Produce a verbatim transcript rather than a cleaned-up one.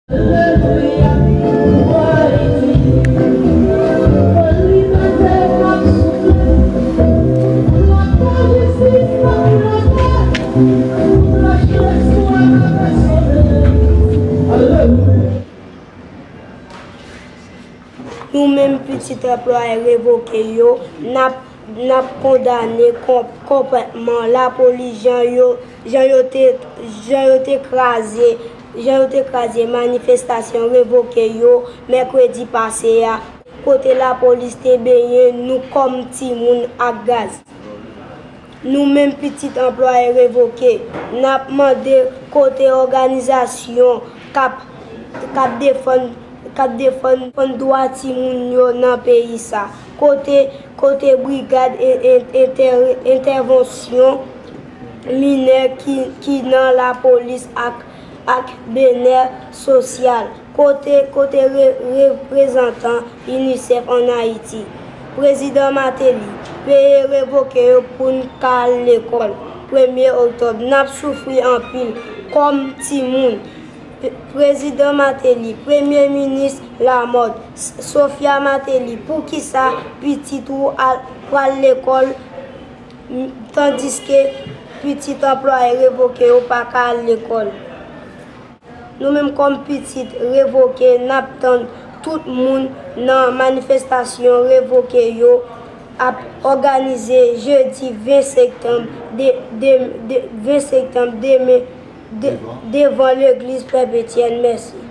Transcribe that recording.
Nou menm pitit anplwaye revoke yo, n ap, n ap kondane kon-, konpòtman lapolis jan yo, jan yo te, jan yo te kraze, jan yo te kraze manifestasyon revoke yo mèkredi pase a, kote lapolis te benyen nou kòm timoun ak gaz. Nou menm pitit anplwaye revoke, n ap mande kote òganizasyon k ap, k ap defann, k ap defann dwa timoun yo nan peyi sa? Kote, kote brigad en-, en-, entè-, entèvansyon minè ki, ki nan lapolis ak, ak benè sosyal? Kote, kote re-, reprezantan UNICEF ann Ayiti? Prezidan Martelly, peye revoke yo pou n ka al lekòl. Premye oktòb, n ap soufri anpil kòm timoun. P-, Prezidan Martelly, Premye Minis Lamothe, S-, Sophia Martelly, poukisa pitit ou al, pral lekòl, m-, tandiske pitit anplwaye revoke yo pa ka al lekòl? Nou menm kòm pitit revoke, n ap tann tout moun nan manifestasyon revoke yo ap òganize jedi ven septanm de, de, de, ven septanm demen de, devan legliz Pèp Etyèn. Mèsi.